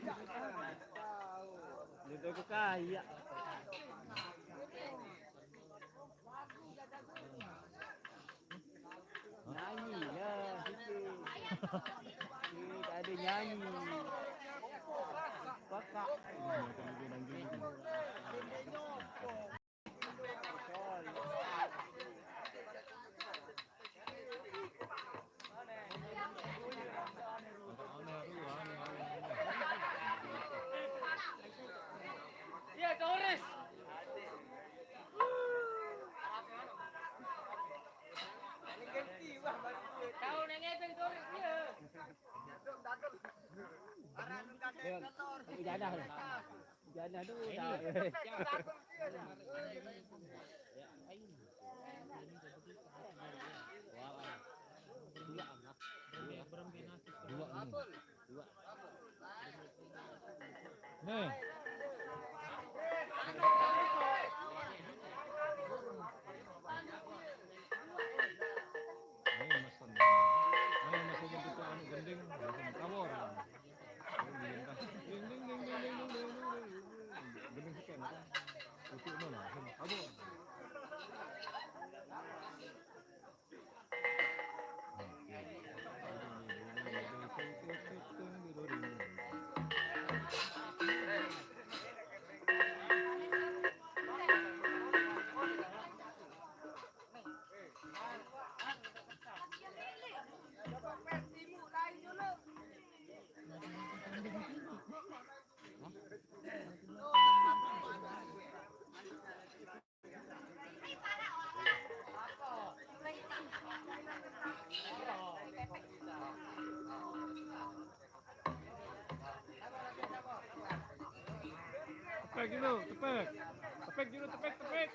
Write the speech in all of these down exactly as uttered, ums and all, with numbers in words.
Dia tu kaya. Nyanyi lah sikit. Dia tak ada nyanyi. Pakak. Jadah tu. Jadah tu. Dua ni. Dua. Nih. Ini masih, ini masih yang kita anu gending, langsung tawar. Gending, gending, gending, gending, gending. Gending sekian, kan? Itu mana? Langsung tawar. Tepek dulu, tepek. Tepek dulu, tepek, tepek.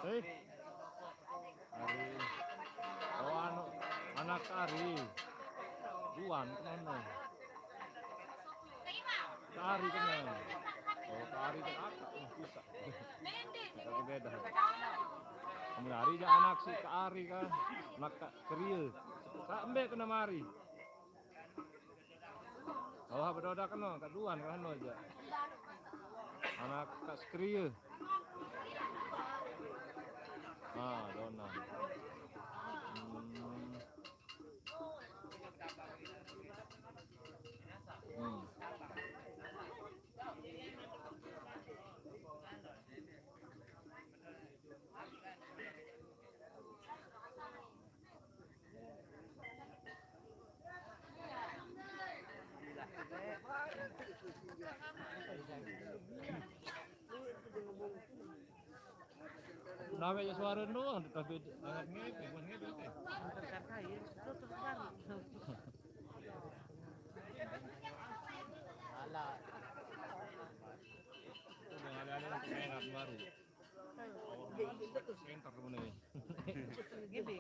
Eh, Ari. Oh, anu, anak Ari. Duan, kemana? Ke Ari kena. Oh, ke Ari ke akak, oh, bisa. Kita beda. Kemana Ari aja anak si ke Ari kan. Anak Kak Keril. Kak Embe kena mari. Oh, bedoda kena, Kak Duan kan no aja. Anak Kak Skrie. Ah, Dona. Hmm. Hmm. Kenapa ya suara doang, tapi sangat ngepe, bukan ngepe, oke. Terkata ya, itu terbaru. Alah. Udah ada, ada yang pengen baru. Pintar temen ini. Gini.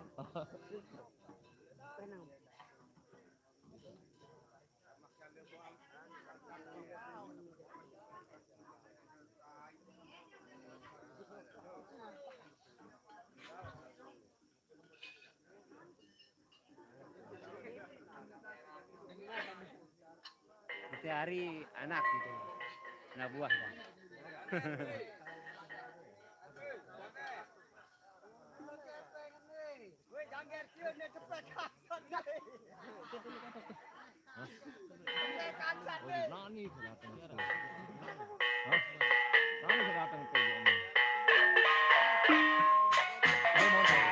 Setiap hari anak gitu. Anak buah dah. Hah? Oh, nani sudah datang tuh? Hah? Nani sudah datang tuh? Ayo, mau tahu.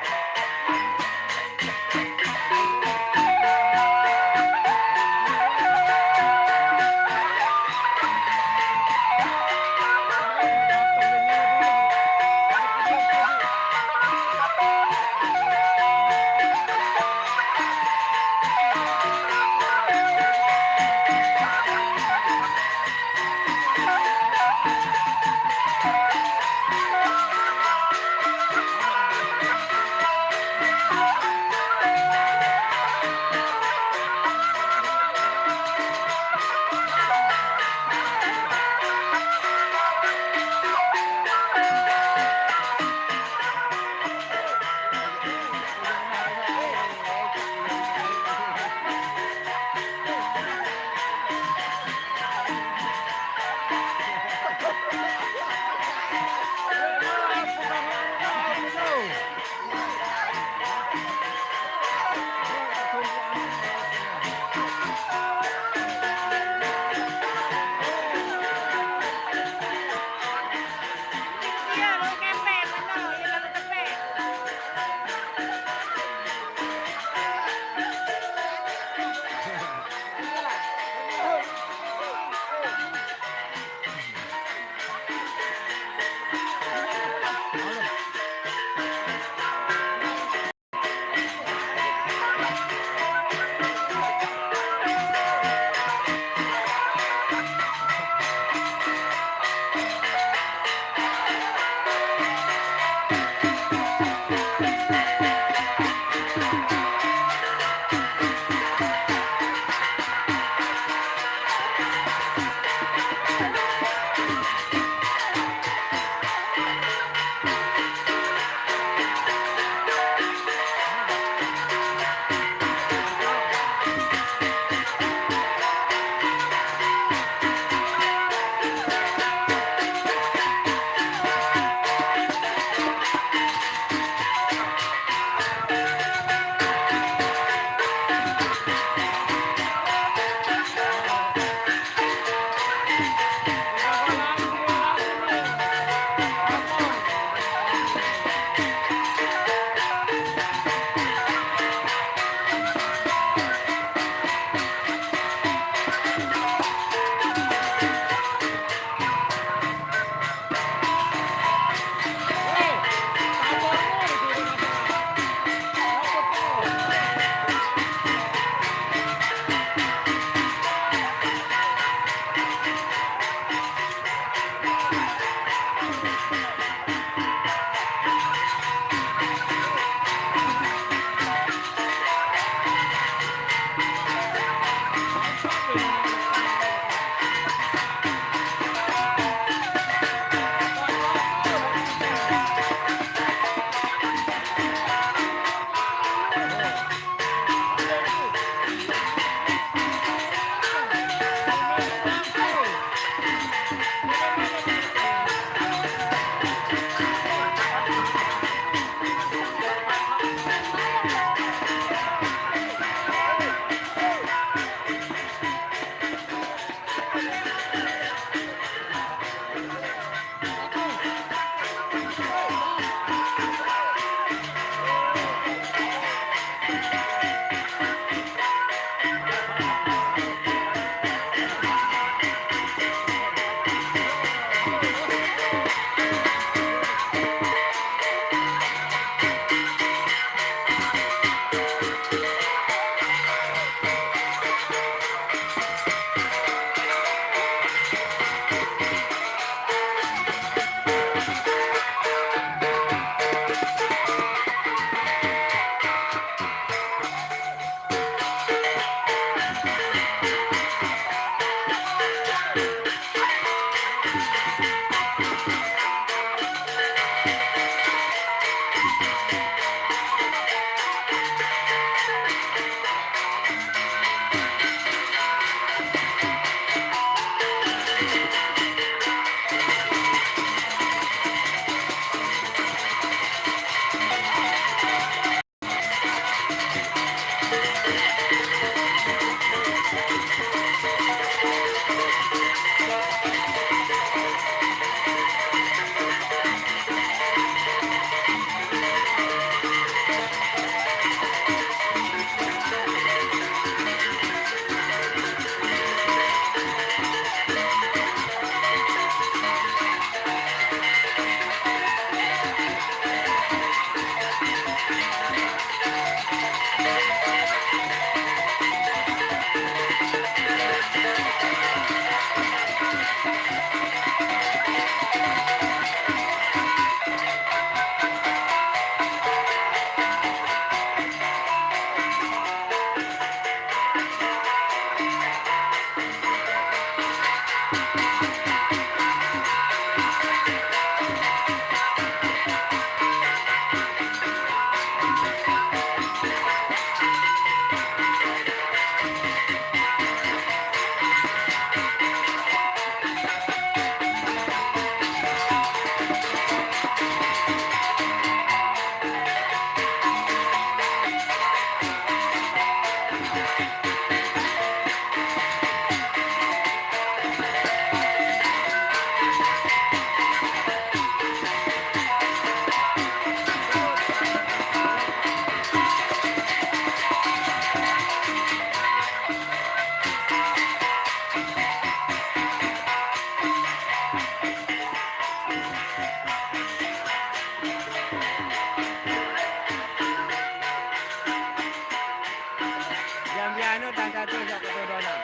Jam piano dan satu sok keturunan.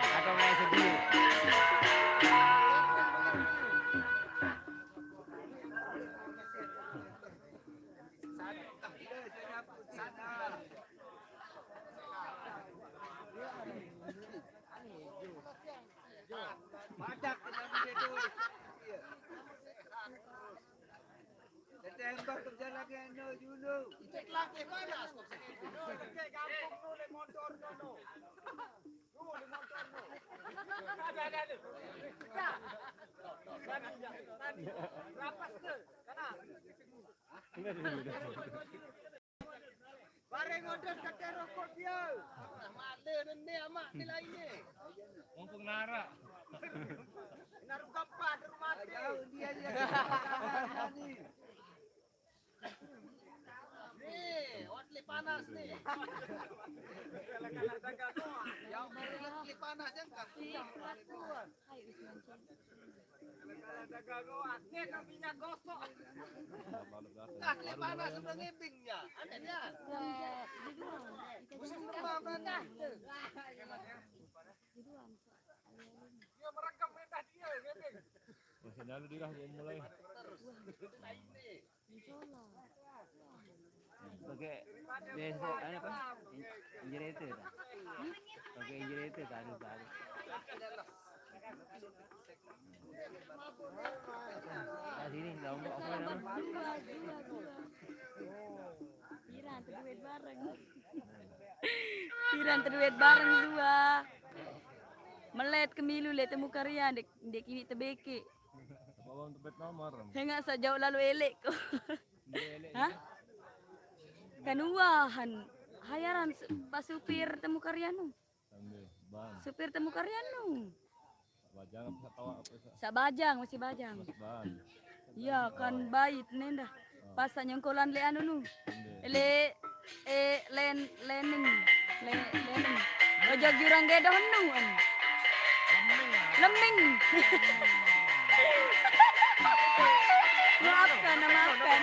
Atau main sendiri. Pajak kena beli tu. Tembak kerja lagi anu dulu. Itu lagi panas kok sini. Gampang tu le motor tu. Ada, ada, ada. Tadi, tadi. Rapas tu. Kanan. Bareng order kata rokok dia. Amat le nene amat ni lain ni. Mumpung nara. Naruh kapal rumah dia. Dia dia. Ni, awak le panas ni. Yang baru le panas yang kasih. Nah, le panas sudah ngibingnya. Aneh dia. Khusus rumah mana? Dia merekam perintah dia, ngibing. Masih lalu dia lah mulai. Terus. Pakai biasa, anu apa? In-, injerator tak? Pakai injerator tak ada, tak ada. Kat sini, lombok apa nama? Piran terduet bareng. Piran terduet bareng dua. Melet kemilu le temu karya dek, dek ini tebeke. Abang tebet nomor. Hengak sajauh lalu elek ko. Hah? Kan uahan. Hayaran su-, pas supir temu karyanu. Ambil ban. Supir temu karyanu. Bajang apa tak tahu apa sa-, Sak bajang, masih bajang. Mas ban. Iya, kan bait nenda. Pas sa nyongkolan le anu nu. Ambil. Le, eh, len-, lening. Le-, lening. Ojo jurang gedoh nu, anu. Leming. Maafkan, maafkan.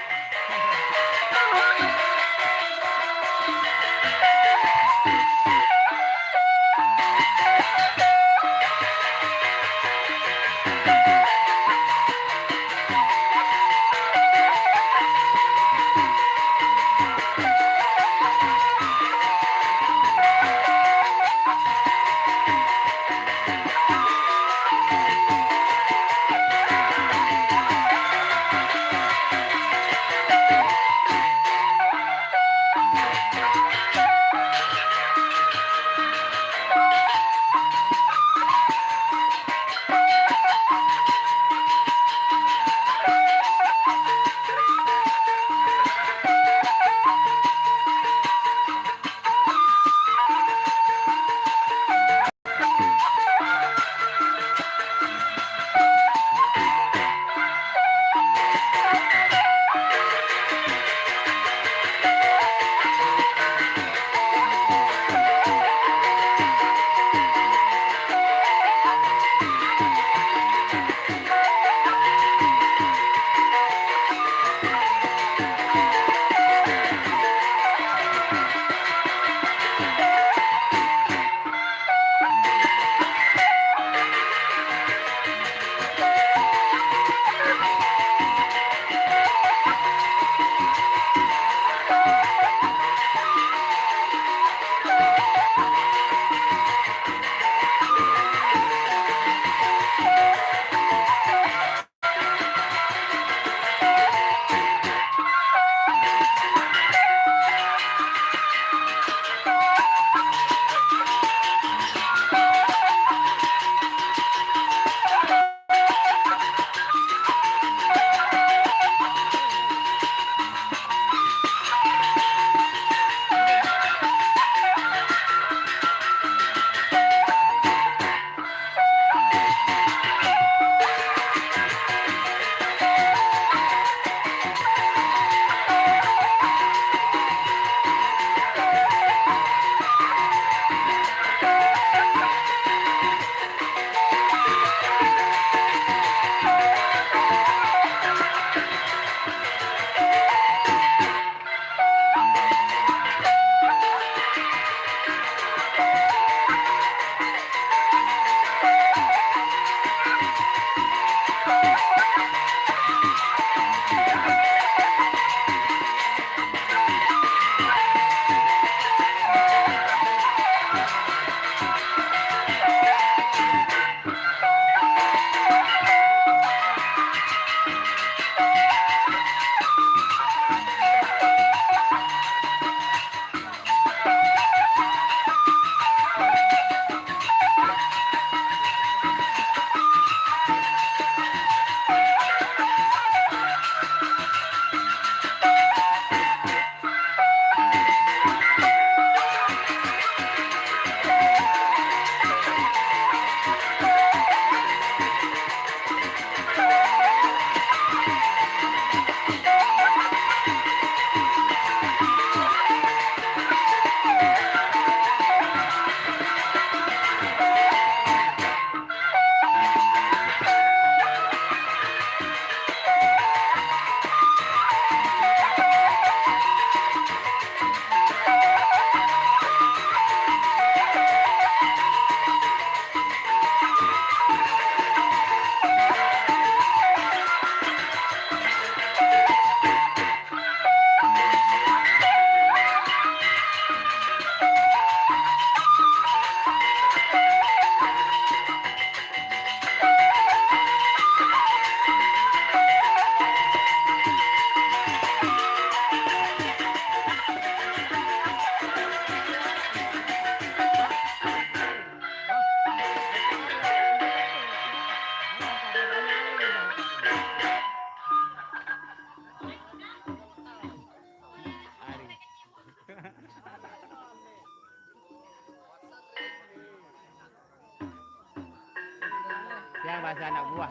Pas anak buah.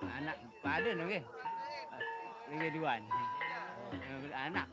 Anak pada nggih. Nggih duan. Anak.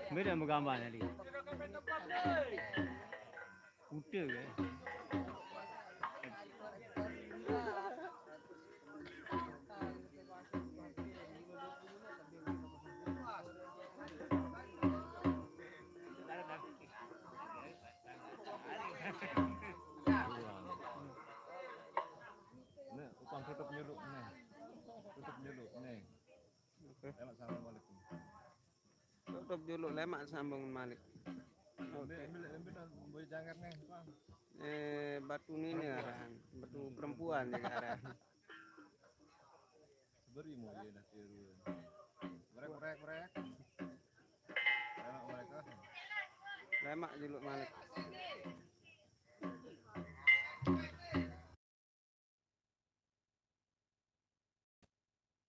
Beda gambar tadi. Kuda ke? Nih, tukang tutup nyeluk nih. Tutup nyeluk nih. Oke. Enak, assalamualaikum. Tutup dulu, lemak sambung malik. Oke. Ambil, ambil, ambil, boleh jangkar nih, Bang. Eh, batu ini nih arahan, batu perempuan nih arahan. Beri mau dia dah tiru. Brek, brek, brek. Enak mereka. Lemak dulu malik.